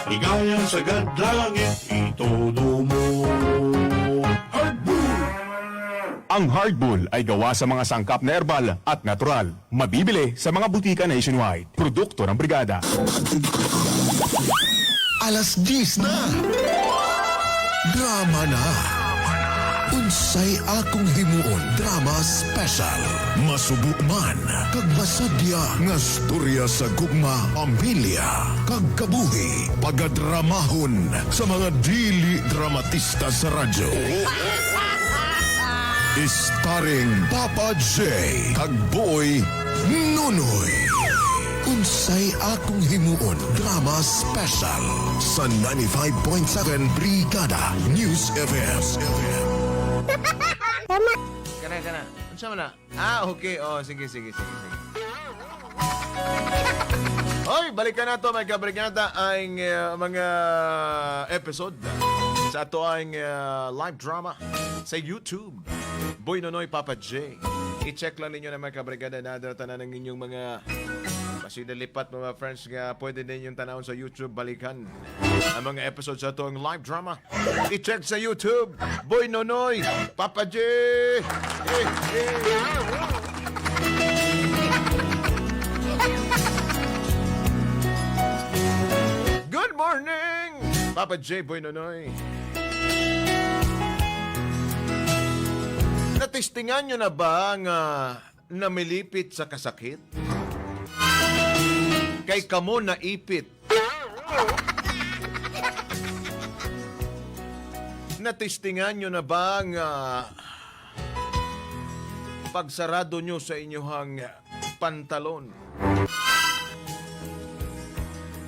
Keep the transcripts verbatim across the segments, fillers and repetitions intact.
Ligaya sa gadlangit, itodo mo. Hardball! Ang Hardball ay gawa sa mga sangkap na herbal at natural. Mabibili sa mga butika nationwide. Produkto ng Brigada. Alas diyes na. Drama na. Unsay akong himuon? Drama special. Masubo man kag masadya nga storya sa gugma, pamilya, kag kabuhi. Pagadramahon sa mga dili dramatista sa radyo. Starring Papa J kag Boy Nonoy. Unsay akong himuon? Drama special sa ninety-five point seven Brigada News F M. Kana, kana. Unsa man na? Ah, okay. Oh, sige, sige, sige, sige. Hoy, balikan nato, mga kabrigada, ang, uh, mga episode sa ato ang, uh, live drama sa YouTube. Boy Nonoy, Papa J. I-check lang ninyo na, mga kabrigada, na tanan ang inyong mga masinalipat, mga friends, nga pwede ninyong tanawon sa YouTube. Balikan ang mga episode sa ato ang live drama. I-check sa YouTube, Boy Nonoy, Papa J. Eh, eh. Good morning, Papa J, Boy Nonoy. Natistingan nyo na ba nga namilipit sa kasakit? Kay kamo naipit. Natistingan nyo na ba nga pagsarado nyo sa inyuhang pantalon,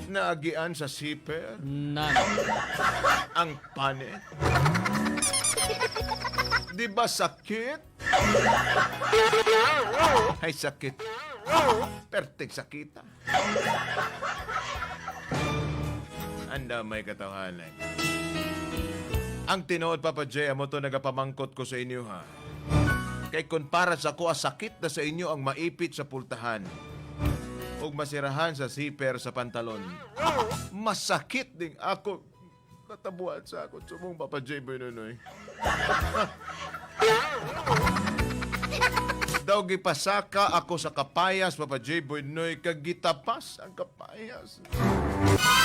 naagian sa zipper? Nan. Ang panit? Di ba sakit? Ay, sakit. Perting sakita. Anda may katawhanan. Ang tinuod, Papa J, amo to nagapamangkot ko sa inyo, ha. Kay kun para sa akoa, sakit na sa inyo ang maipit sa pultahan ug masirahan sa zipper sa pantalon. Masakit ding ako natabuan sa akon subong, Papa J Boy Nonoy. Daw gipasaka ako sa kapayas, Papa J Boy Nonoy, kag gitapas ang kapayas.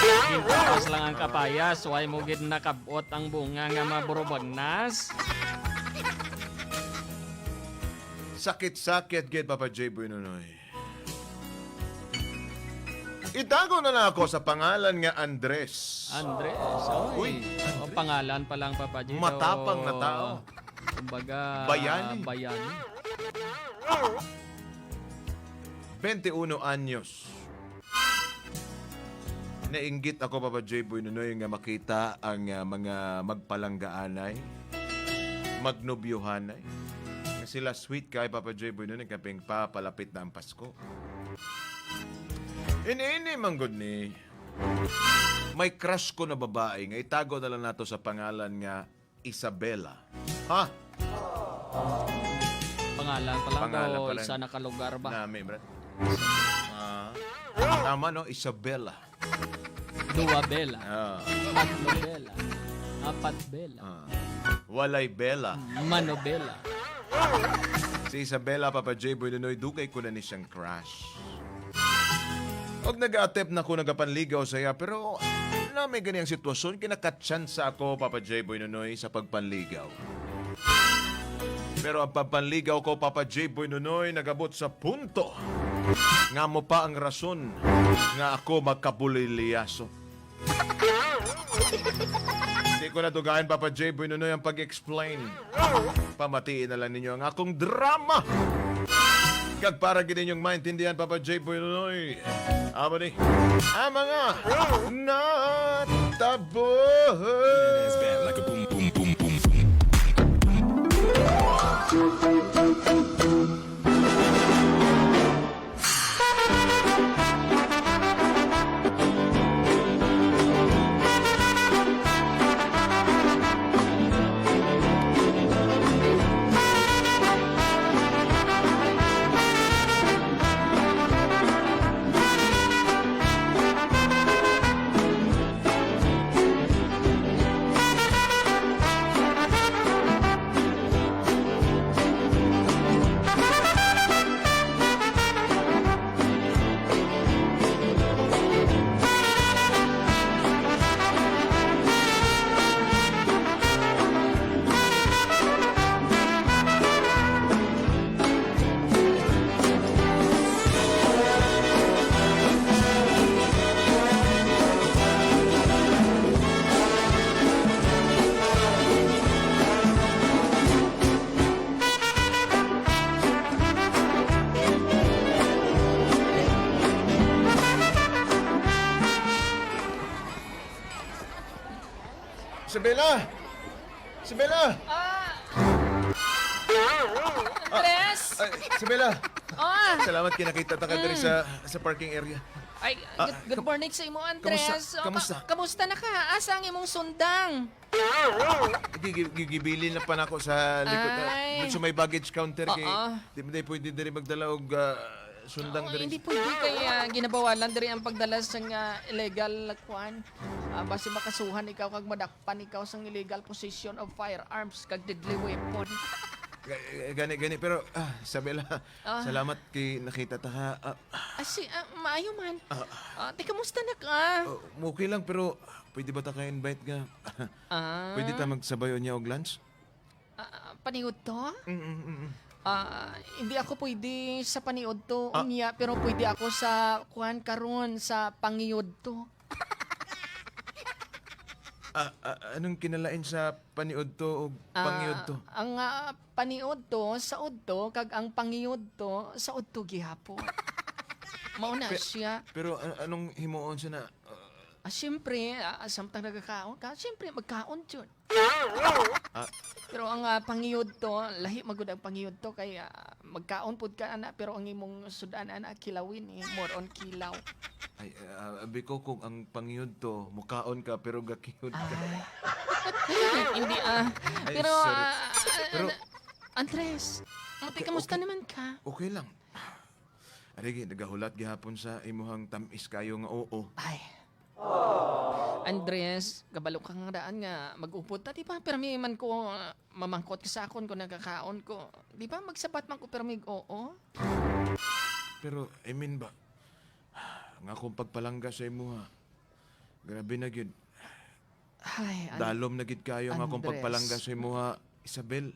Gitapas lang ang kapayas, way mo gid nakab-ot ang bunga nga maburubagnas. Sakit-sakit gid, Papa J Boy Nonoy. Itago na lang ako sa pangalan nga Andres. Andres, oy. Uy, Andres. Pangalan pa lang, Papa G, matapang na tao. Kumbaga, bayani. Bayani. Twenty-uno anyos. Nainggit ako, Papa J Boy Nonoy, nga makita ang, ah, mga magpalanggaanay, magnobyohanay. Nga sila sweet kay Papa J Boy Nonoy, kaping pa palapit na ang Pasko. Ini-ini man gud ni, may crush ko na babae nga itago na lang nato sa pangalan nga Isabela. Ha? Pangalan pa lang. Pangalan daw, pa lang. Isa na ka lugar ba? Nami, brad. Ah, tama, no? Isabela. Dua Bela. Ah. Tatlo Bela. Apat Bela. Ah. Walay Bela. Manobela. Si Isabela, Papa J Boy Nonoy, dugay ko na ni siyang crush. Og nag-attempt na ko nagapanligaw sa iya, pero nami gani ang sitwasyon, kinakatsansa ako, Papa J Boy Nonoy, sa pagpanligaw. Pero ang pagpanligaw ko, Papa J Boy Nonoy, nagabot sa punto nga mo pa ang rason nga ako magkabulilyaso. Hindi ko na dugahan, Papa J Boy Nonoy, ang pag-explain. Pamatiin na lang ninyo ang akong drama. Kag para gid ninyong maintindihan, Papa J Boy Nonoy, amo ni ang mga natabo. It's bad like a boom, boom, boom, boom, boom. Isabela! Isabela! Ah! Andres! Ay, Isabela! Ah! Salamat kay nakita ta ka diri Mm. sa, sa parking area. Ay, Ah, good, good kam-, morning sa imo, Andres. kamusta? Oh, ka-, Kamusta? kamusta na ka? Asa ang imong sundang? Gi-, gi-, gi-, gibilin na pa nako sa likod, ah, Ay. dun sa may baggage counter kay Oo. di man day pwede diri magdala og, ah, sundang Oo, diri. hindi pwede kay, ah, ginabawalan diri ang pagdala sa nga illegal, kwan. Ah, basi makasuhan ikaw kag madak-, pan ikaw sang illegal possession of firearms kag deadly weapon. Ga-, gani, gani. Pero, ah, Isabela, Ah. salamat kay nakita ta ka. Ah, Ah, si, ah, maayo man. Ah. Ah, te, kamusta na ka? Oh, okay lang, pero pwede ba ta ka invite nga? Ah. Pwede ta magsabay unya og lunch? Ah, paniudto? Mm, mm, mm. Ah, hindi ako pwede sa paniudto, Ah. unya, pero pwede ako sa, kuan, karon, sa pangiudto. Ah, ah, anong kinalain sa paniudto o Ah, pangiudto? ang, ah, paniudto sa udto kag ang pangiudto sa udto gihapon. Mao na Pe-, siya. Pero a-, anong himuon sa na, ah, Ah, siyempre, ah, samtang nagakaon ka, siyempre, magkaon jud. Ah. Pero ang, ah, pangiudto, lahi man gud ang pangiudto kay, ah, magkaon pud ka ana, pero ang imong sud-an ana kilawin, eh, more on kilaw. Ay, ah, abi ko kung ang pangiudto, mukaon ka pero gakihod ka. Ah. Hindi, ah. Ay, Pero, sorry. ah, Pero ah, Andres, ate, Okay, kamusta okay. naman ka? Okay lang. Arigi, nagahulat gihapon sa imuhang tamis kayo nga oo. Ay. Andres, kabalo ka nga daan nga mag-upod ta, di ba? Pero may man ko, ah, mamangkot ka sa akon kung nagakaon ko. Di ba? Magsabat man ko, pero may oo. Pero, I mean ba, nga akong pagpalangga sa imuha, grabe na gyud. Ay, An-, Dalom na gid kayo nga akong Andres. pagpalangga sa imuha, Isabel.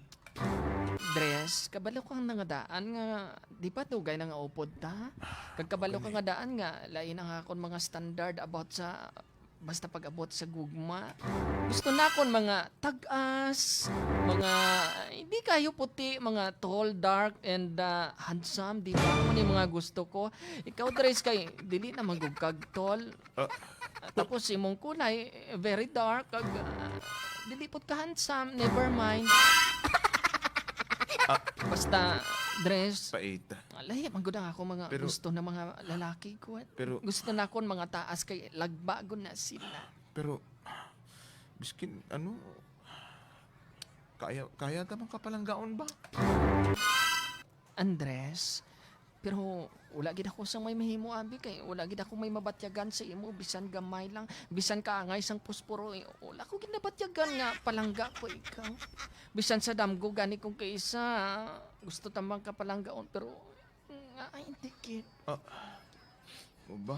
Andres, kabalo ka nga daan nga, di ba dugay na nga upod ta? Kag kabalo ka Gani. nga daan nga, lain ang akon mga standard about sa, basta pag-abot sa gugma. Gusto na akon mga tag-as, mga hindi kayo puti, mga tall, dark, and, ah, handsome, di ba? Amo ni mga gusto ko. Ikaw, Andres, kay dili na magugkag tall. Ah. Tapos imong kulay, very dark, kag, ah, dili pud ka handsome, never mind. Ah. Basta, Andres, Paita. Lahi man gud ang ako mga Pero gusto na mga lalaki ko. Pero Gusto na akon mga taas kay lagba gud na sila. Pero, biskin, ano, kaya, kaya ta man kapalanggaon ba? Andres, pero wala gid ako sa may mahimo, abi, kay wala gid ako may mabatyagan sa imo, bisan gamay lang, bisan kaangay sang posporo, eh, wala ko gid nabatyagan nga palangga ko ikaw. Bisan sa damgo gani kong kaisa, gusto ta man kapalanggaon, pero, mm, nga, ay, hindi gid. Ah, mo ba?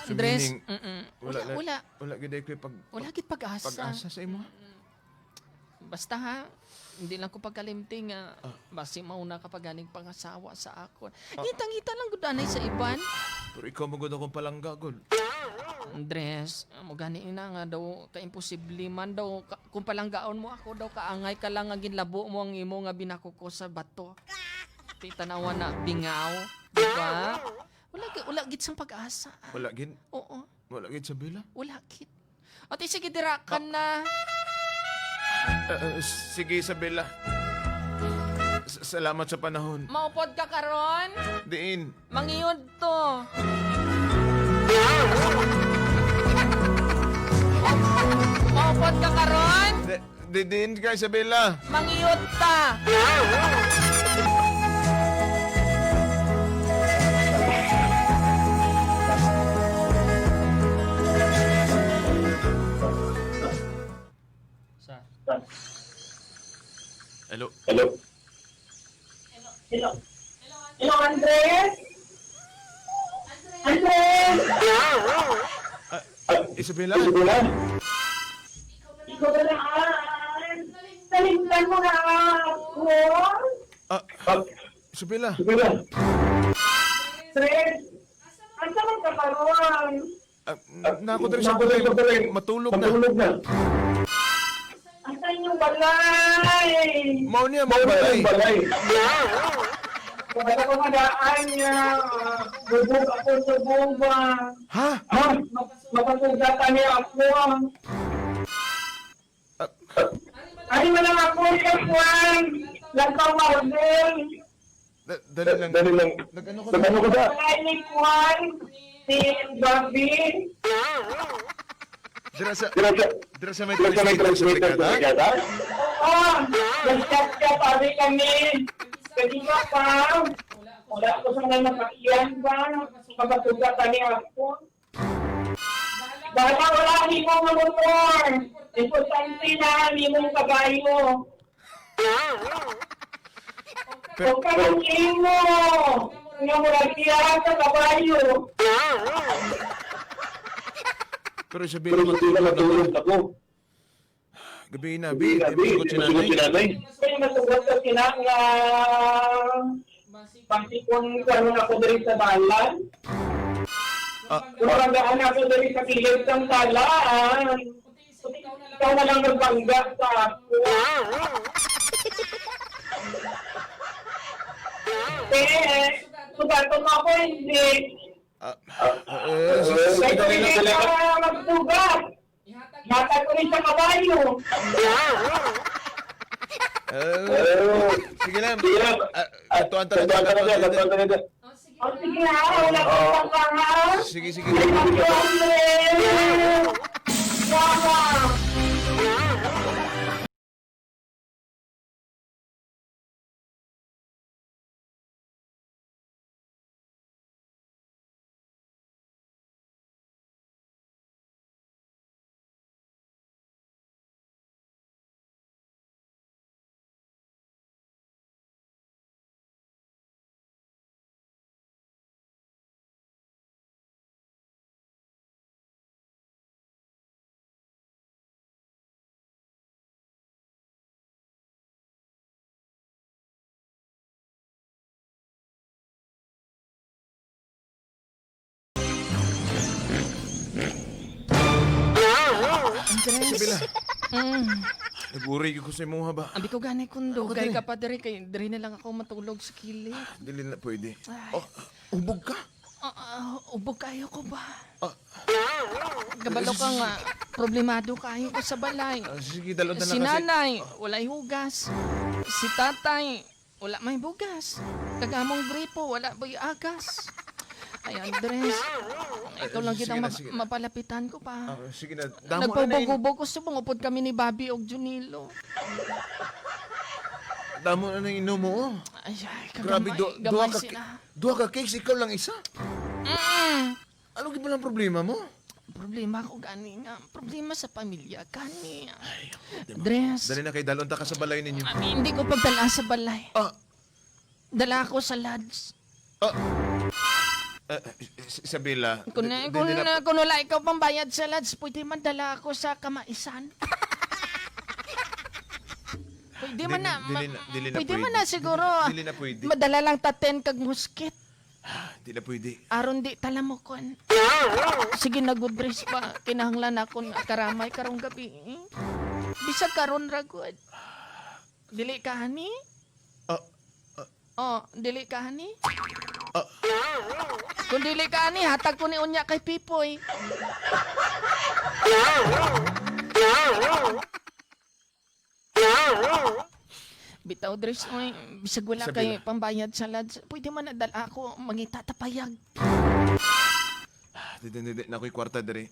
So, Andres, meaning, mm-mm. wala Wala, na, wala. wala gid ay ko'y pag-, Wala gid pag-asa. pag-asa sa imo? Mm-mm. Basta ha, hindi lang ko pagkalimti nga Ah. basi mauna ka pa ganing pangasawa sa akon. Ah. Ngita-ngita lang gud anay sa iban. Pero ikaw man gud akong palangga, gud. Andres, amo gani na nga daw, ka-imposible man daw, ka-, kung palanggaon mo ako daw, kaangay ka lang nga ginlabo mo ang imo nga binakuko sa bato. Ti tanawa na, bingaw, di ba? Wala gi-, wala gid sang pag-asa. Wala gid? Oo. Wala gid sa bila? Wala gid. Ate, sige, dira ka Ah. na. Ah, ah, sige, Isabela. S-, salamat sa panahon. Maupod ka karon? Diin? Mangiyod to. Maupod ka karon? Di, di, diin ka, Isabela? Mangiyod ta. Sa Hello. Hello. Hello. Hello, Andres? Andres! Ah, Isabela? Isabela? Ikaw ba na? Nalimtan mo na ako? Ah, Ah, Isabela? Isabela? Andres, asa man ka karon? Ah, n-, nako diri sa balay. Matulog na. Matulog na. Asa inyong balay? Mao niya, mao Mao niya balay. ang balay. Wala ko madaan niya. Lubog ako, lubog ba? Ha? Ha? Map-, mapatugatan niya ako. Ano man ang ako, Kuan? Lantaw Marvel. Da-, dali lang. Dali lang. Nag-ano ka Nag-ano ka ba? Ay, ni Kuan, si Bobby. Dira sa, Dira sa, dira sa may dira sa may transmitter sa transmitter sa barkada? Barkada? Oo, nag-chat-chat, sabi kami. Pwede ka pa? Wala ko sa may mapakiyan ba? Mapatuga kami ako. Bala wala nimo nga motor. Importante na nimo nga kabayo. Pero o kanang imo nga murag iya sa kabayo. Pero sabi Pero naman, hindi na tulog ako. Gabi na, bi. Gabi na, bi. Sagot si nanay. Hindi matugot sa kinang, ah, Pati kung karon ako diri sa dalan. Ah. Kung magaan ako diri sa kilid sang dalan. Ikaw na lang magbangga sa ako. Eh, sugaton mo ako, hindi. Ah, eh, sige, sige, dali lang, dali lang. Hindi ka magsugat. Matay ko rin sa kabayo. Eh, sige lang. Sige lang. Ah, ah, tuwan talaga, tuwan talaga, tuwan talaga. O, sige na, wala ka pa, ha? Sige, sige. Sige, sige. Mama. Andres. Isabela. Mm. Nag-uri ko sa imuha ba? Abi ko gani kung Ano ka dugay diri? Ka pa diri, kay diri na lang ako matulog sa kilid. Dili na pwede. Ay. Oh, ubog ka? Ah, ah, ubog kayo ko ba? Ah. Kabalo ka nga, problemado kayo ko sa balay. Ah, sige, dalon na Si lang kasi. Nanay, Ah. Walay hugas. Si tatay, wala may bugas. Kag among gripo, wala may agas. Ay, Andres, ikaw Ay, lang sige gid ang na, map-, sige na. Mapalapitan ko pa. Ah, sige na. Damo na na in- Nagpaubog-ubog ko, subong upod kami ni Bobby og Junilo. Damo na nang inom mo, oh. Ay, ay, Grabe, kagamay, du-, gamay duha ka sila. Ki-, duha ka cakes, ikaw lang isa. Mm. Ano gid ba ang problema mo? Problema ko gani nga, problema sa pamilya gani. Ay, di ba? Andres. Dali na kay dalon ta ka sa balay ninyo. Abi, hindi ko pagdala sa balay. Ah. Dala ako sa lodge. Ah. Eh, S-, Isabela, Kung, di-, di-, kung, di na kung wala ikaw pambayad sa lodge, pwede man dala ako sa kamaisan. Pwede man Dili, na, ma-, dili na, dili na pwede man pwede. na siguro. Dili, dili na pwede. Madala lang ta ten kag muskit. Ah, di na pwede. Aron di talamukon. Sige na, Gudres pa. Kinahanglan ako nga karamay karong gabi. Bisag karon ra gud. Dili ka, honey? Ah, ah. Oh, dili ka, honey? Ah. Kung dili ka, honey, hatag ko ni unya kay Pipoy. Bitaw, Dres, oy, bisag wala Isabela. Kay pambayad sa lodge, pwede man nadala ako, mangita ta payag. Ah, di, di, di, di. Naa koy kwarta diri.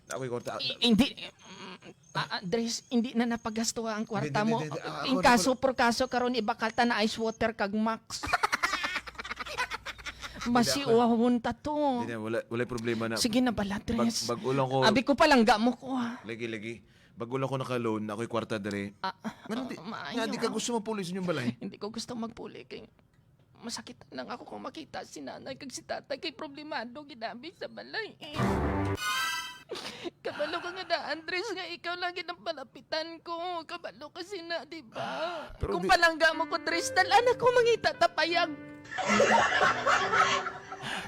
Naa koy kwarta. I-, hindi, mm, ah, ah, Dres, hindi na napagastuha ang kwarta Hindi, hindi, mo. Hindi, hindi. Ah, ako na Inkaso pala. Por kaso, karon ibakal ta na ice water kag Max. Hindi, ako. Masiuhon ta to. Hindi, wala, wala problema na. Sige na bala, Dres. Bag-, bag-o lang ko. Abi ko, palangga mo ko, ha. Lagi, lagi. Bago lang ko naka-loan, naa koy kwarta diri. Ah, Ngano di, ah, maayo. Nga di ka gusto mapuli sa inyong balay? Hindi ko gusto magpuli kay masakit lang ako kung makita si nanay kag si tatay kay problemado gid abi sa balay. Kabalo ka nga na, Andres, nga ikaw lang gid ang palapitan ko. Kabalo ka sina, di ba? Pero Kung di- palangga mo ko, Dres, dal-an ako mangita ta payag.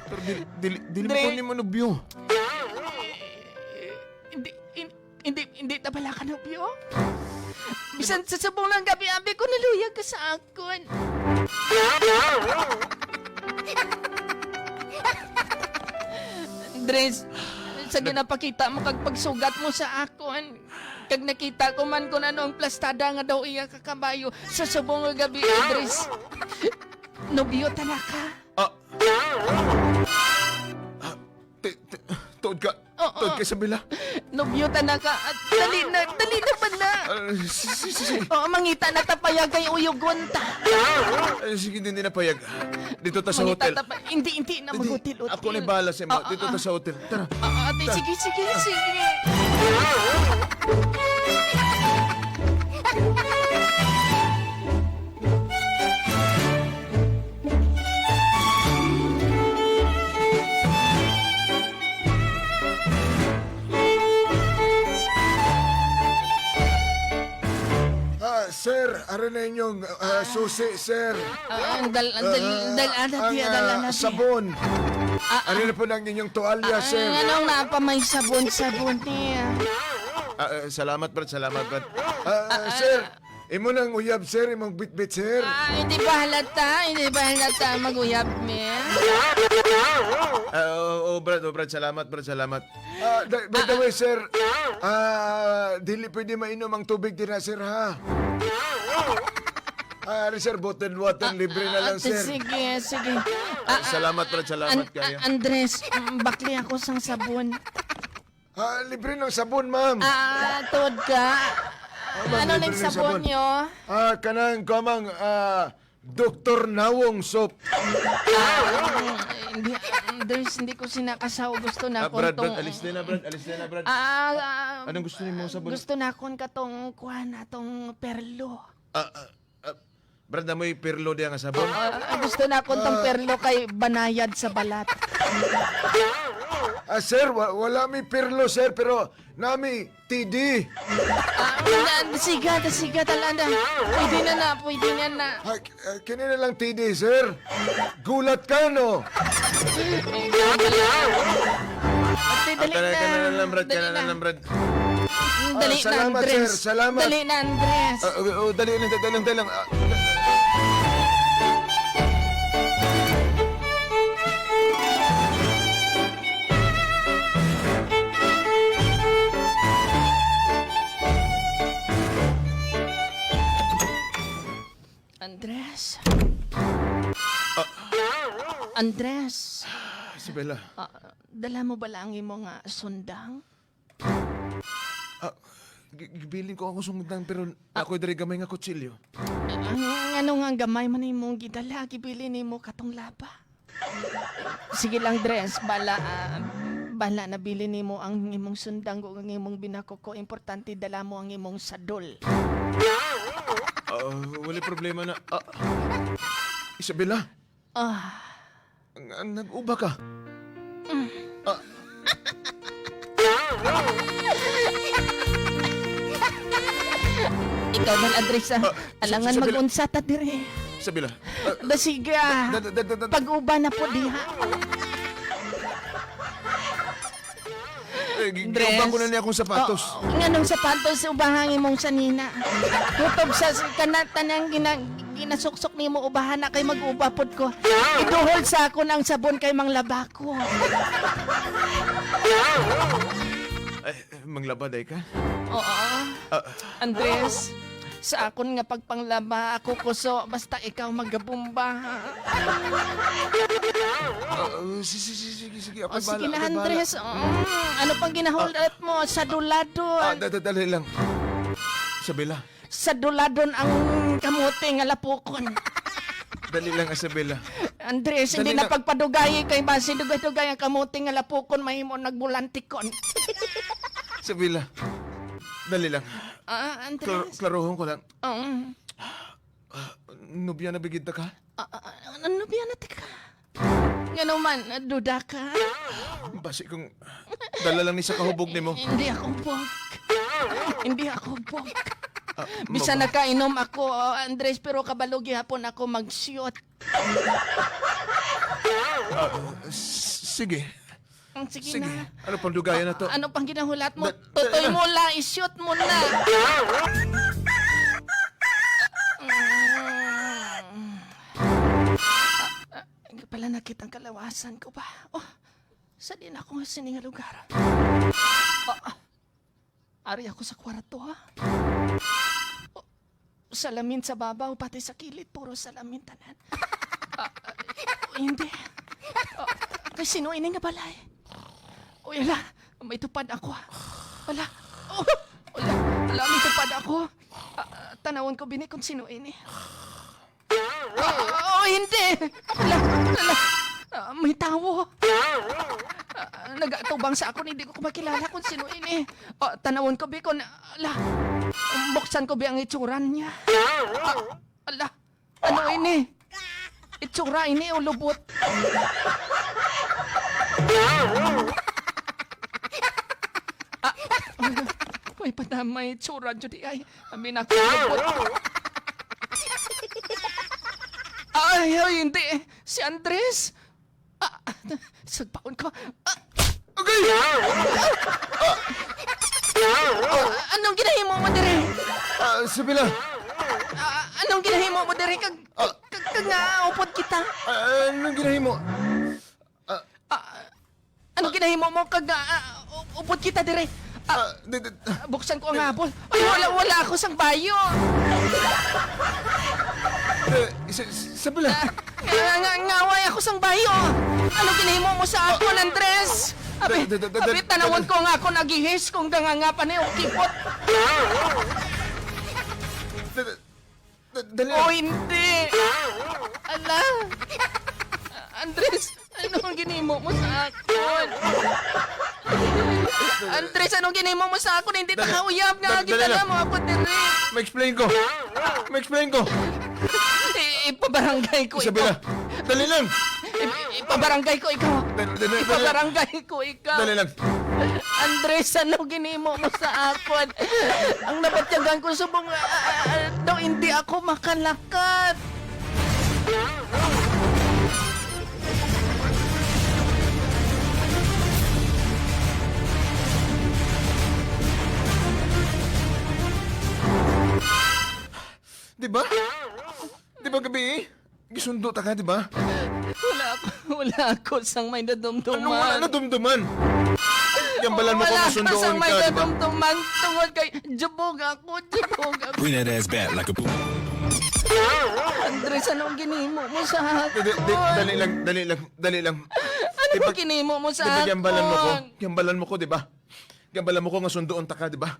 Pero dili, dili, dili mo Dre- ko ni manubyo. Hindi, hin-, hindi, hindi ta bala ka nobyo? Bisan sa subong lang gabi, abi ko naluyag ka sa akon. Dres, Sa ginapakita mo kag pagsugat mo sa akon, kag nakita ko man kon ano ang plastada nga daw iya ka kabayo sa subong nga gabi, Andres. Nobyo ta na ka. Ah. Ah, ti-, ti-, tuod ka. Oo. Tuod ka, Isabela. Nobyo ta na ka. At dali na, dali na ba na? Ah, si-, si-, si-, si-, Oo, mangita na ta payag kay uyugon ta. Ah, sige, hindi na payag. Dito ta sa Mangita hotel. ta pa-, hindi, hindi na Hindi, mag-hotel-hotel. ako na bahala sa imo. Oo, Dito ta oo. sa hotel. Tara. Oo, ate, Tara. sige, sige, sige. Ah, sir, ari na inyong, ah, susi, sir. Ah, ang dal-, ang dal-, Ah, dal-, ah, ang, tiya, ah, dal-, ah, tiya. sabon. Ah, ah. Ari na po na ang inyong tuwalya, Ah, sir. Anong napa may sabon-sabon niya? Ah, ah, salamat, Brad. Salamat, Brad. Ah, Ah, ah, sir, ah. imo nang uyab, sir, imong bitbit, sir. Ah, hindi ba halata? Hindi ba halata mag-uyab, mi? Ah, oh, oh, Brad, oh, Brad, salamat, Brad, salamat. Ah, da-, by the Ah, ah. way, sir, ah, dili pwede mainom ang tubig dira, sir, ha? Ah, ari, sir, bottled water, Ah, libre na ah, lang, sir. sige, sige. Ah, Ah, salamat, ah, Brad, salamat An-, kayo. ah, Andres, mm, bakli ako sang sabon. Ah, libre ng sabon, ma'am. Ah, tuod ka. Ah, ma'am, Ano libre ning ng sabon sabon. nyo? Ah, kanang kamang, ah, Doktor Nawong soap. Ah, hindi, Andres, hindi ko sinakasaw. Gusto na Ah, akong Brad, Brad, tong alis na na, Brad. Alis na na, Brad. Ah, ah, Anong gusto nimo sa bul- gusto na akong katong kuan, atong perlo. Ah, ah, ah, Brad, namoy perlo diya nga sabon? Ah, ah, gusto na akong tong Ah. perlo kay banayad sa balat. Ah, sir, wa-, wala mi perlo, sir, pero nami T D. Ah, na, siga, ta, siga, talanda. Pwede na na, pwede na na. Ah, k-, ah, kini na lang T D, sir. Gulat ka, no? Ate, dali Kana, na. kana na lang, Brad. Dali Kana na na. lang, Brad. Mm, dali Ah, na, salamat, Andres. sir. Salamat. Dali na, Andres. Ah, oh, oh, dali na, dali lang, dali lang. Ah. Andres. Ah. Andres. Isabela. Ah, dala mo bala ang imo nga sundang? Ah, gi-, gibilin ko ako sundang, pero Ah. ako'y diri gamay nga kutsilyo. Ah, ngano nga gamay man imong gidala, gibilin nimo katong laba? Sige lang, Andres, bala, ah, bala nabilin nimo ang imong sundang ug ang imong binakuko. Importante, dala mo ang imong sadol. Ah, wala problema na. Ah, Isabela? Ah. Nga, nag-uba ka? Mm. Ah. Ikaw man, Andres, ah. Ah, Alangan Isabela. mag-unsa ta dire. Isabela. Ah, Basiga. da-, da-, da-, da-, da-, Pag-uba na po diha. Eh, gi-, Andres. giuba ko na niya akong sapatos. Oo, nganong sapatos, ubahan imong sanina. Kutob sa s-, kana, tanang gina-, ginasuksok nimo, ubahan na kay mag-uba pod ko. Iduhol sa akon ang sabon kay manglaba ko. Ay, manglaba day ka? Oo. Ah. Andres, sa akon nga pagpanglaba, ako kuso, basta ikaw magabumba, ha? Ah, ah, si-, si-, si-, sige, sige, O, ako'y sige bahala, na, ako'y bahala. Andres. Mm, ano pang ginahulat mo? Sa duladon. Ah, da-, da-, dali lang. Isabela. Sa duladon ang kamote nga lapukon. Dali lang, Isabela. Andres, Dali hindi na lang. pagpadugayi kay basi dugay-dugay ang kamote nga lapukon, mahimo nagbulantikon. Isabela. Dali lang. Ah, Andres. Klar-, klaruhon ko lang. Oo. Ah, nobya na bigid ta ka? Ah, ah, ah, ano, nobya na ta ka? Ngano man, duda ka? Basi kung dala lang ni sa kahubog nimo. Hindi ako hubog. Hindi ako hubog. Ah, Bisan maba- nakainom ako, oh, Andres, pero kabalo gihapon ako mag-shoot. Ah, s-, sige. Ang sige Sige. na. Ano pang dugayan na to? Ano pang ginahulat mo? Da-, Tutoy da-, mo la, i-shoot mo na. Mm. Ay, pala nakit ang kalawasan ko ba? Oh. Sa diin ako nga sini nga lugar? Ah, ah. Ari ako sa kwarto, ha? Oh, salamin sa babaw, pati sa kilid, puro salamin tanan. Ah, ah, hindi. Ah, kay sino ini nga balay? Uy, ala, may tupad ako, ha? Ala, oh, ala, ala, may tupad ako. Ah, ah, tanawon ko bini kung sino ini. Ah, oh, hindi! Ala, ala, ah, may tawo. Ah, nagaatubang sa akon, hindi ko makilala kung sino ini. Ah, tanawon ko, bi, kung, ala, buksan ko, bi, ang itsura niya. Ah, ala, ano ini? Itsura ini o lubot? Ah, may padamay itsura jud ay. Abi na ko lubot. Ay, ay, hindi. Si Andres. Ah, sagpaon ko. Ah, Agay! Ah, anong ginahimo mo diri? Ah, Isabela. Ah, anong ginahimo mo diri? Kag, Ah. kag, kag nga upod kita? Ah, anong ginahimo? Ah, Ah, anong ginahimo mo kag, ah, ah, u-, upod kita diri? Ah, Ah, di, di, ah, buksan ko ang habol. Ay, wala, wala ako sang bayo. Eh, Isa-, Isabela. Ah, nga, nga, ngaway ako sang bayo. Anong ginahimo mo sa akon, Andres? Abi, Da-, da-, da-, da-, abi, da-, tanawon da-, ko nga ako nagihis kung ganganga pa ni o kipot. Da-, da-, Da-, dali lang. Oh, hindi. Ala. Andres, ano ang ginimo mo sa akon? Andres, anong ginimo mo sa akon? Hindi ta Dali. Kauyab nga Dali, dali lang. Gitala mo ako diri. Ma-explain ko. Ma-explain ko. I-, ipabarangay ko Isabela, ikaw. Dali lang. I-, ipabarangay ko ikaw. Dali, dali, dali. Ipabarangay ko ikaw. Dali lang. Andres, ano ginimo mo sa akon? Ang nabatyagan ko subong, ah, ah, ah, daw hindi ako makalakat. Di ba? Di ba gabi? Gisundo ta ka, di ba? Wala ako, wala ako sang may nadumduman. Anong wala nadumduman? Gambalan mo ko Wala nga ako sundoon sang may ka, di ba? Nadumduman tungod kay jubog ako, jubog ako. Bring that ass back like a boom. Andres, anong ginimo mo sa Di, di, di, akon? Dali lang, dali lang, dali lang. Ano Di ba, ginimo mo sa di ba gambalan mo ko? Akon? Gambalan mo ko, di ba? Gambalan mo ko nga sundoon ta ka, di ba?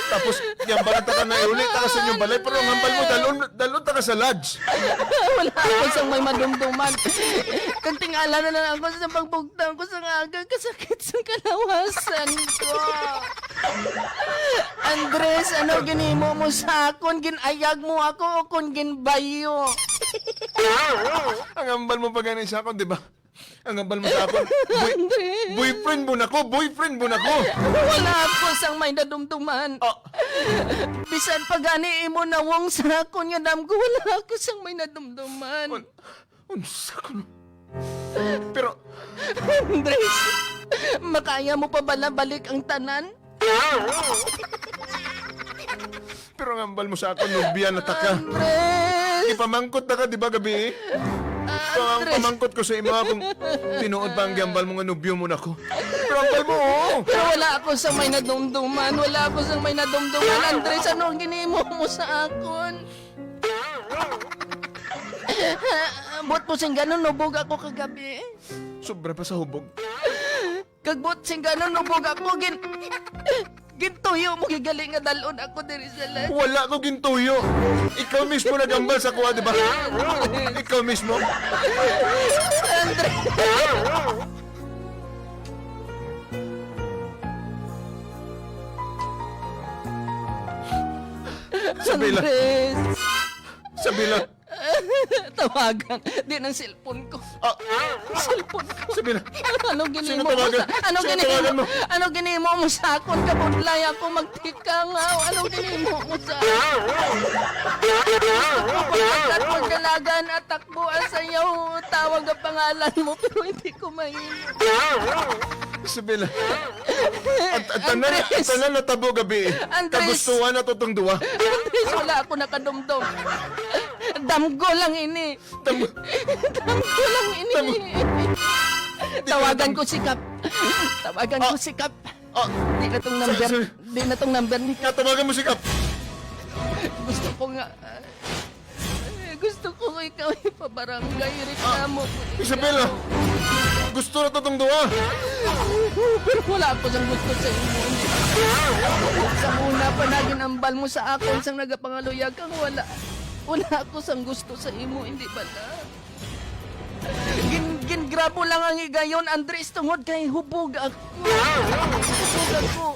Tapos, gambalan ta ka na iuli ta ka sa inyong balay, pero ang hambal mo, dalon, dalon ta ka sa lodge. Wala ako sang may madumduman. Kag tingala na lang ako sa pagbugtang ko sa nga aga kasakit sa kalawasan ko. Andres, ano ginimo mo sa akon? Ginayag mo ako o kon ginbayo? Ang hambal mo pa gani sa akon, di ba? Ang hambal mo sa akon, boy-, Andres. Boyfriend mo na ko, boyfriend mo na ko. Wala ako sang may nadumduman. Ah. Bisan pa gani imo nawong sa akon nga damgo, wala ako sang may nadumduman. Un-, unsa ko no? Pero Andres, makaya mo pa bala balik ang tanan? Pero ang hambal mo sa akon, nobya na ta ka. Andres! Ipamangkot na ka, di ba, gabi? Andres! Pamangkot ko sa imo kung tinuod ba ang gihambal mo nga nobyo mo na ko. Pero hambal mo, oo. Pero wala ako sa may nadumduman. Wala ako sa may nadumduman. Andres, ano ang ginimo mo sa akon? Buot mo sing ganun, nubog ako kagabi. Sobra pa sa hubog. Kag buot sing ganun, nubog ako, gin-, gintuyo mo, gigali nga dalon ako diri sa lodge. Wala ko gintuyo. Ikaw mismo nagambal sa kuha, di ba? Ikaw mismo. Andre. Isabela. Andres. Isabela. Tawagan. Di nang cellphone ko. Ah. Cellphone ko. Isabela. Ano ginimo mo sa, ano ginimo mo? Ano ginimo mo sa akon? Kabudlay ako magtikangaw. Ano ginimo mo sa akon? Pagkat magdalagan at takbo ang sayaw, tawag ang pangalan mo, pero hindi ko mahimo. Isabela. At, at tanan, Andres. Tanan natabo gabi. Andres. Kagustuhan na to tong duwa. Andres, wala ako nakadumdom. Damgo lang ini. Damgo. Damgo lang ini. Damgo. Tawagan ko si Kap. Tawagan ko si Kap. Ah, di na tong number. Sir, sir. Di na tong number ni Kap. Nga, tawagan mo si Kap. Gusto ko nga, ah, gusto ko ikaw ipabarangay. Reklamo ko ikaw. Isabela, gusto na to tong duha. Pero wala ako sang gusto sa imo. Sa una pa na ginambal mo sa akon sang nagapangaluyag kang wala. Wala ako sang gusto sa imo, hindi ba na? Gin-, gin-grab mo lang ang higayon, Andres, tungod kay hubog ako. Hubog ako.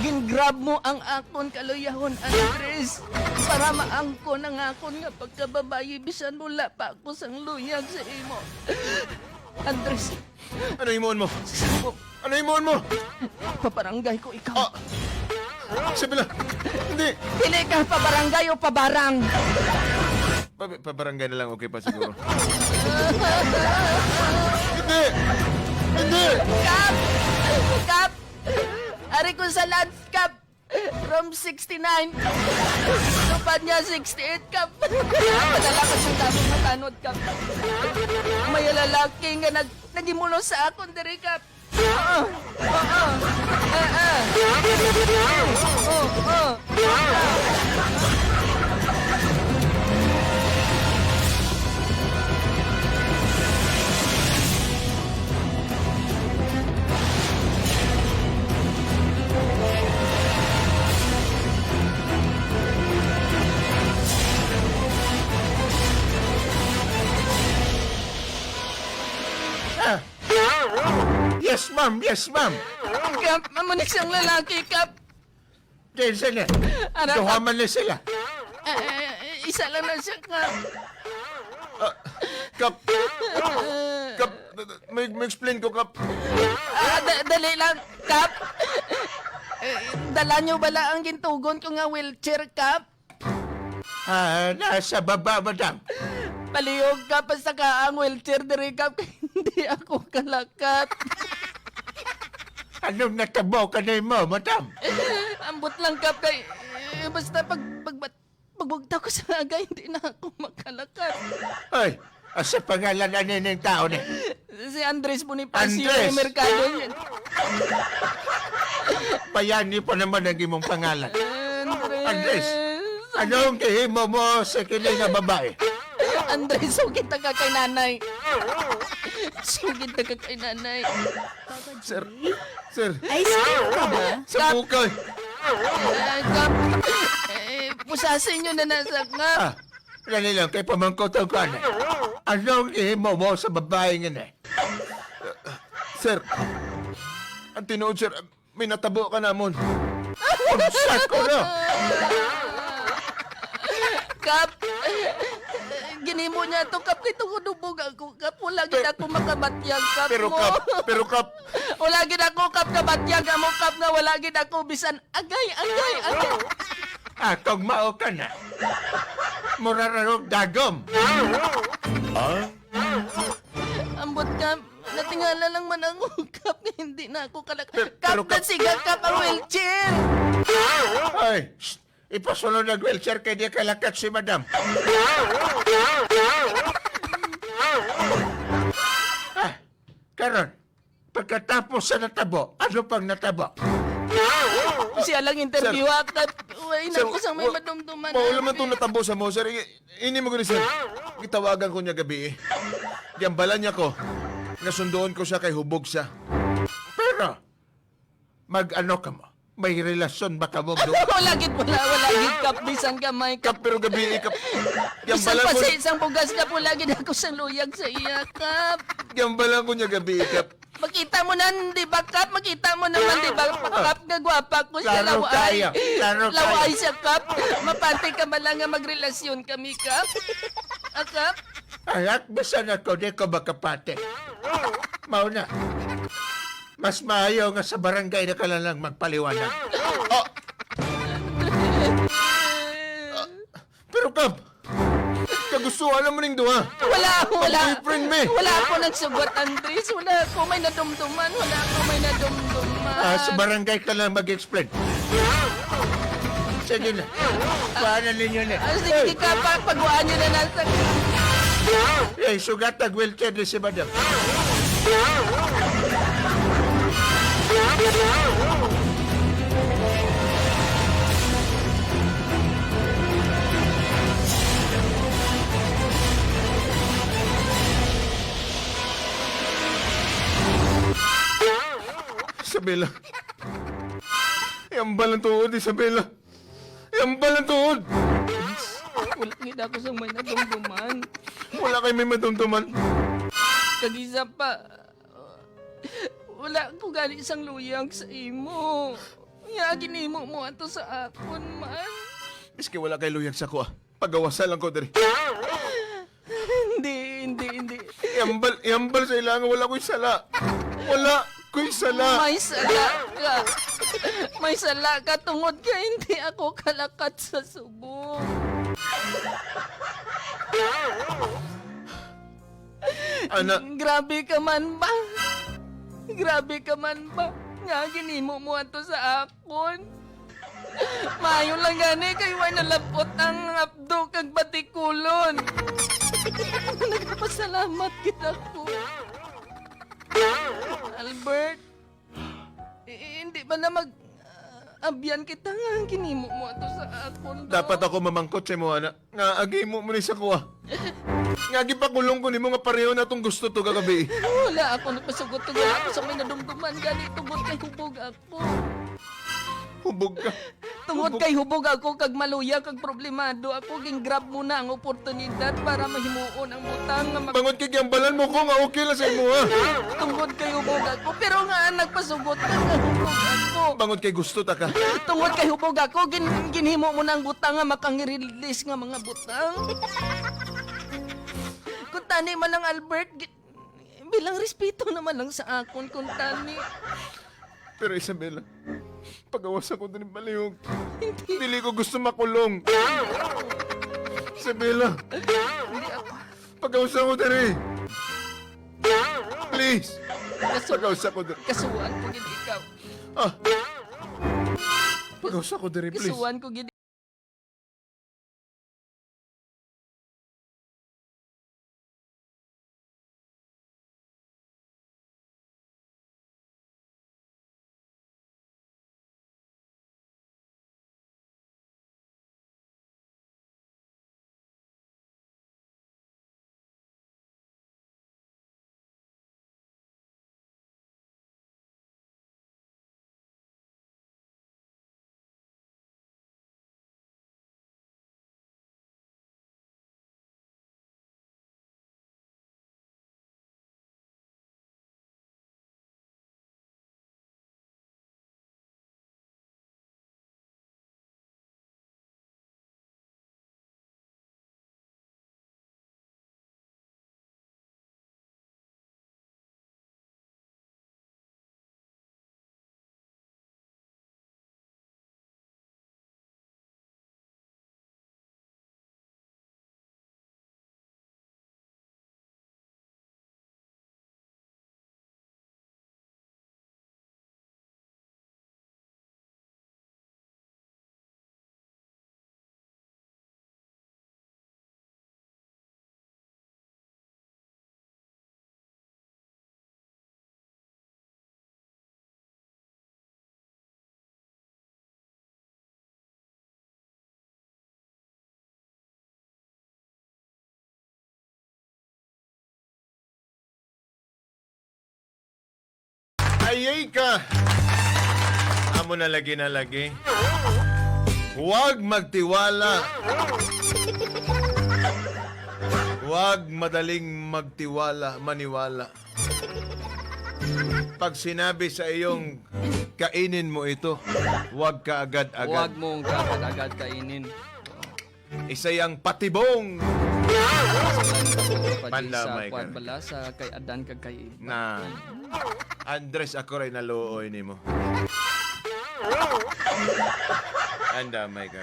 Gin-grab mo ang akon kaluyahon, Andres, para maangkon ang akon nga pagkababayi, bisan wala pa ako sang luyag sa imo. Andres, Ano himuon mo? Sabo. Ano himuon mo? Pabarangay ko ikaw. Ah. Sabi lang. Hindi. Pili ka, pabarangay o pabarang. Pa-, pabarangay na lang, okay pa siguro. Hindi. Hindi. Kap! Kap! Ari ko sa Lance, Kap! Room sixty-nine. Tupad niya, sixty-eight, Kap. Madala ko siyang damo matanod, Kap. May lalaki nga nag-, nagimulo sa akon diri, Kap. Oo. Oo. Ah, ah. Oo, oo. Ah. Yes, ma'am. Yes, ma'am. Kap, amo ni siyang lalaki, Kap. Kinsa ni? Ara, Duha Kap. man ni sila. Eh, eh, isa lang na siya, Kap. Ah, Kap. Kap, may, may explain ko, Kap. Ah, da-, dali lang, Kap. Eh, dala niyo bala ang gintugon ko nga wheelchair, Kap? Ah, nasa baba, madam. Palihog, Kap, pasaka ang wheelchair diri, Kap, kay hindi ako kalakat. Anong natabo kanimo, madam? Ambot lang, Kap, kay, eh, basta pag, pag, pagbugtaw ko sa aga, hindi na ako makalakat. Ay, asa pangalan ani ning tao ni? Si Andres Bonifacio Andres! Mercado. Bayani pa naman ang imong pangalan. Andres! Andres! Anong gihimo mo sa kini nga babae? Andres, sugid na ka kay nanay. Sugid na ka kay nanay. Sir, sir. Ice cream ka ba? Sa Kap. bukay. Eh, Kap. Eh, pusasin nyo na na sa Kap. Ah, dali lang, kay pamangkot ang kuan eh. Anong gihimo mo sa babae nga ni? Sir, ang tinuod, sir, may natabo ka namon. Unsa ko na? Kap, ginimo niya to, Kap, kay tungod hubog ako, Kap. Wala gid Pe-, ako makabatyag, Kap, pero mo. Kap, pero Kap. Wala gid ako, Kap, kabatyag amo, Kap, nga wala gid ako bisan agay, agay, agay. Ah, kung mao ka na, mura ra og dagom. Ah? Ambot ka, natingala lang man ako, Kap, nga hindi na ako kalak-, Pe-, Kap, pero, Kap, nasiga, Kap, ang wheelchair. Ay, shh, ipasulod ang wheelchair kay di kalakat si madam. Ah, karon, pagkatapos sa natabo, ano pang natabo? Siya lang interview, Sir, ah, Kap, way na sir, ko sang may wa-, madumduman, mao lamang tong natabo sa mo, sir. I-, Ini mo gani, sir. Gitawagan ko niya gabi, eh. Giambalan niya ko nga sundoon ko siya kay hubog siya. Pero, mag-ano ka mo? May relasyon ba ka mo do? Wala gid, wala, wala gid, Kap, bisan gamay, Kap. Kap, pero gabi, eh, Kap. Bisan giambalan ko pasi, isang bugas, Kap, wala gid ako sang luyag sa iya, Kap. Giambalan ko niya gabi, eh, Kap. Makita mo na, di ba, Kap? Makita mo naman, di ba, Kap, nga gwapa ko siya, Klaro laway. kaya. Klaro Laway kaya. siya, Kap. Mapati ka ba lang nga magrelasyon kami, Kap? Ah, Kap? Anak, bisan ako, di ko makapati. Mao na. Mas maayo nga sa barangay na ka na lang magpaliwanag. Oh! Pero, Kap, kagustuhan naman ning duha. Wala, wala. Ang boyfriend mi. Wala ako nagsugot, Andres. Wala ako may nadumduman. Wala ako may nadumduman. Ah, sa barangay ka lang mag-explain. Sige na. Kuhanan ninyo ni. Ah, sige ka pa, paguhaan nyo na lang sa Eh, sugat ang wheelchair ni si madam. Isabela. Ihambal ang tuod, Isabela. Ihambal ang tuod. Wala gid ako sang may nadumduman. Wala kay may madumduman. Kag isa pa, wala ko gani sang luyag sa imo. Nga ginhimo mo ato sa akon man. Miski wala kay luyag sa kuha, pagawasa lang ko diri. Hindi, hindi, hindi. Ihambal, ihambal sa ila nga wala ko'y sala. Wala ko'y sala. May sala ka. May sala ka tungod kay hindi ako kalakat sa subong. Ana. Grabe ka man ba? Grabe ka man ba? Nga ginhimo mo ato sa akon? Maayo lang gani kay way nalab-ot ang hapdo kag batikulon. Nagpasalamat gid ako. Albert, i-, hindi ba na mag, ah, abyan kita nga ginhimo mo ato sa akon, do? Dapat ako mamangkot sa imo, ana. Nga, ginhimo mo ni sa kuha. Nga, gipakulong ko nimo nga pareho na tong gusto to kagabi. Wala ako nagpasugot to. Wala ako sa may nadumduman gani tungod kay hubog ako. Hubog ka. Tungod Hubog. Kay hubog ako kag maluya kag problemado ako, gin-grab mo na ang oportunidad para mahimuon ang butang nga mag- Bangod kay giambalan mo ko nga okay lang sa imo, ha? Tungod kay hubog ako, pero nga nagpasugot ka nga hubog ako. Bangod kay gusto ta ka. Tungod kay hubog ako, gin-, ginhimo mo na ang butang nga makangirilis nga mga butang. Kung tani man lang, Albert, gi-, bilang respeto naman lang sa akon, kung tani. Pero Isabela, pagawas ako diri, palihog. Hindi. Dili ko gusto makulong. Isabela, Hindi ako. Pagawas ako diri. Please. Kasu-, Pagawas ako diri. Kasuhan ko gid ikaw. Ah. Pagawas ako diri, please. Kasuhan ko gid. Ayay ka! Amo na lagi na lagi. Huwag magtiwala. Huwag madaling magtiwala, maniwala. Pag sinabi sa iyong, "Kainin mo ito," huwag ka agad-agad. Huwag mong kaagad-agad kainin. Isa yang patibong. Pandamay ka. Sa kuwan bala, sa kay Adan kag kay Eva. Na. Andres, ako rin naluoy nimo. Andamay ka.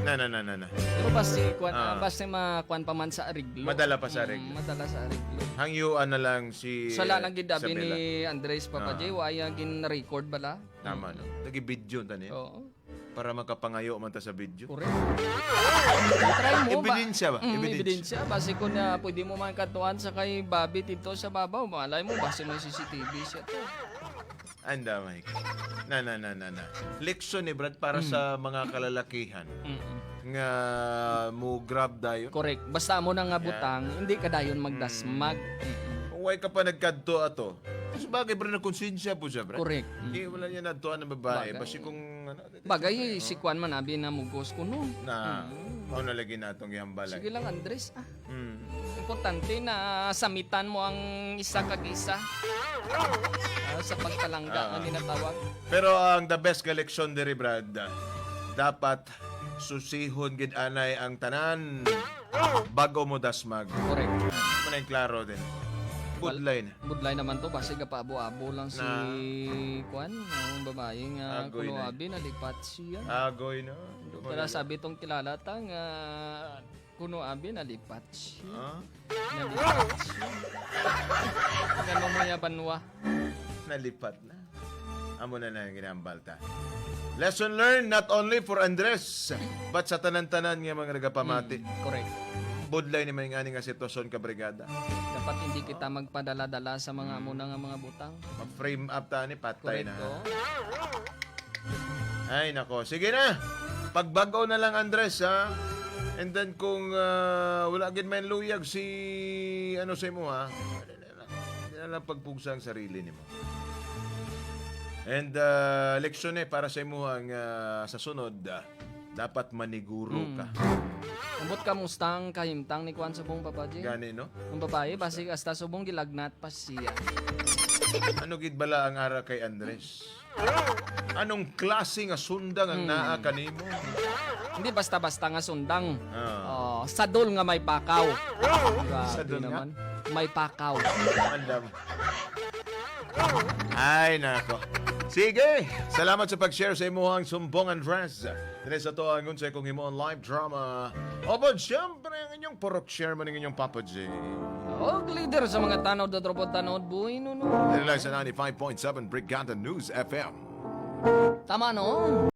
Na, na, na, na, na. Pero basta kuwan, ah, Ah. basta makuwan pa man sa ariglo. Madala pa sa Mm, ariglo. madala sa ariglo. Hangyuan na lang si Sala lang gid abi Isabela. ni Andres, Papa Ah. J, wa iya gin-record bala. Tama, no? Mm. Nag-video ta niya. Oo. Para makapangayo man ta sa video. Correct. I-try mo ba? Ebidensya ba? Mm, Evidence. Ebidensya. Basi kung na pwede mo man katuan sa kay Bobby dito sa babaw, malay mo, basi may C C T V siya to. Anda, Mike. Na, na, na, na, na. Leksyon ni Brad para Mm. sa mga kalalakihan Mm. nga mo grab dayon. Correct. Basta mo na nga Yan. butang, hindi ka dayon magdasmag. Mm. Mm. Kung way ka pa nagkadto ato, sa bagay, Brad, nagkonsensya po siya, Brad. Correct. Mm. Hindi, wala niya nadtuan ng babae. Bagay. Basi kung, ano, Bagay, si Kwan man abi na mugos kuno. Na, Mm. mao na lagi natong gihambalay. Sige lang, Andres, ah. Mm. Importante na samitan mo ang isa kag isa. Ah, sa pagkalangga Ah. nga ginatawag. Pero ang the best nga leksyon diri, Brad, dapat susihon gid anay ang tanan bago mo dasmag. Correct. Muna yung klaro din. Budlay na. Budlay naman to, basi gapaabo-abo lang si Na. Kwan, ang babae nga Agoy kuno na. abi, nalipat siya. Agoy na. Pero sabi tong kilala ta nga kuno abi, nalipat siya. Ah? Nalipat siya. Ano mo ya, banwa? Nalipat na. Amo na na ang ginambal ta. Lesson learned not only for Andres, but sa tanan-tanan nga mga nagapamati. Mm, correct. Budlay ni may nga sitwasyon, kabrigada. Dapat hindi kita magpadala-dala sa mga Mm. amo na nga mga butang. Mag-frame up ta ni, patay Correct, na. oh. Ay, nako. Sige na. Pagbag-o na lang, Andres, ha? And then kung, ah, wala gid may luyag si, ano, sa imo, ha? Hindi na lang pagpugsa ang sarili nimo. And, ah, leksyon, eh, para sa imo ang, ah, sa sunod, ah, dapat maniguro Mm. ka. Ambot, kamusta ang kahimtang ni Kwan subong, Papa G? Gani, no? Ang babae, basi hasta subong gilagnat pa siya. Ano gid bala ang ara kay Andres? Anong klase nga sundang ang Hmm. naa kanimo? Hindi basta-basta nga sundang. Ah. Oh, sadol nga may pakaw. Grabe Sadol nga? naman. May pakaw. Andam. Ay, nako. Sige, salamat sa pag-share sa imuhang sumbong, Andres. Diri sa to ang Unsay Kung Himuon live drama. Opo, siyempre, ang inyong purok chairman, ang inyong Papa J. Og leader sa mga tanod, dotropo tanod, buhay nuno. Diri lang sa ninety-five point seven Brigada News F M. Tama, no?